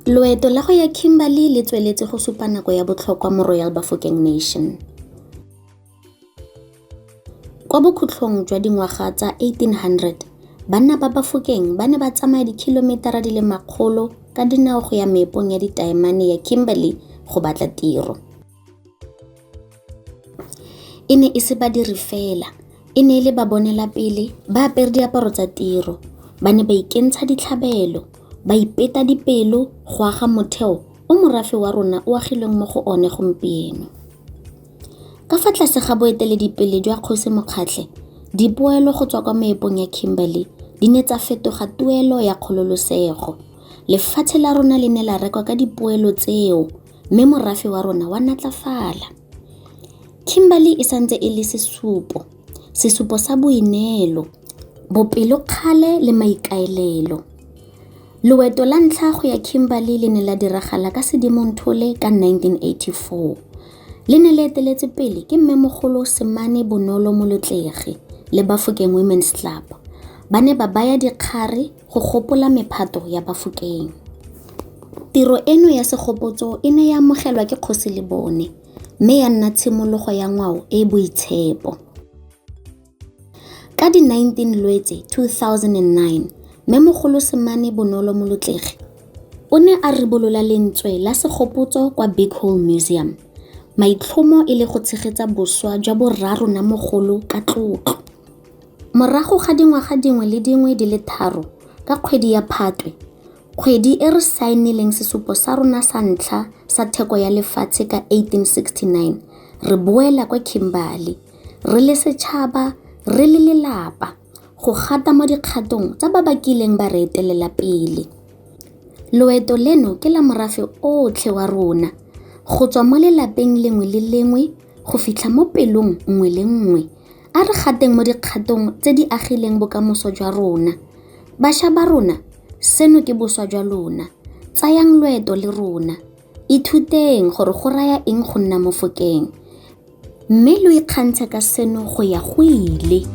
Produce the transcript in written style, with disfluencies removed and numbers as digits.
Loeto la go ya Kimberley le tsweletse go supa nako ya botlhokwa mo Royal Bafokeng Nation. Kwa bokhutlong jwa dingwaga tsa 1800, banna ba Bafokeng ba ne ba tsamaya dikilometara di le makgolo ka dinao go ya meepong ya ditaemane ya Kimberley go batla tiro. E ne e se badiri fela, e ne e le babonelapele ba apere diaparo tsa tiro. Ba ne ba ikentsha ditlhabelo, ba ipeta dipelo go aga motheo o morafe wa rona o agilweng mo go one gompieno. Ka fa tlase ga boeteledipele jwa Kgosi Mokgatlhe, dipoelo go tswa kwa meepong ya Kimberley di ne tsa fetoga tuelo ya kgololosego. Lefatshe la rona le ne la rekwa ka dipoelo tseo mme morafe wa rona wa natlafala. Kimberley e santse e le sesupo, sesupo sa boineelo, bopelokgale le maikaelelo. Loeto la ntlha go ya Kimberley le ne la diragala ka Sedimonthole ka 1984. Le ne le eteletse pele ke mmemogolo Semane Bonolo Molotlegi le Bafokeng Women's Club. Ba ne ba baya dikgare go gopola mephato ya Bafokeng. Tiro eno ya segopotso e ne ya amogelwa ke kgosi le bone mme ya nna tshimologo ya ngwao e e boitshepo. Ka di 19 Lwetse 2009, Mmemogolo Semane Bonolo Molotlegi o ne a ribolola lentswe la segopotso kwa Big Hole Museum, maitlhomo e le go tshegetsa boswa jwa borraronamogolo ka tlotlo. Morago ga dingwaga dingwe le dingwe di le tharo, ka kgwedi ya Phatwe, kgwedi e re saenileng sesupo sa rona sa ntlha sa theko ya lefatshe ka 1869, re boela kwa Kimberley, re le setšhaba, re le lelapa, go gata mo dikgatong tsa ba ba kileng ba re etelela pele. Loeto leno ke la morafe otlhe wa rona, go tswa mo lelapeng lengwe le lengwe go fitlha mo pelong nngwe le nngwe. A re gateng mo dikgatong tse di agileng bokamoso jwa rona. Bašwa ba rona, seno ke boswa jwa lona. Tsayang loeto le rona. Ithuteng gore go raya eng go nna Mofokeng. Mme lo ikgantshe ka seno go ya go ile.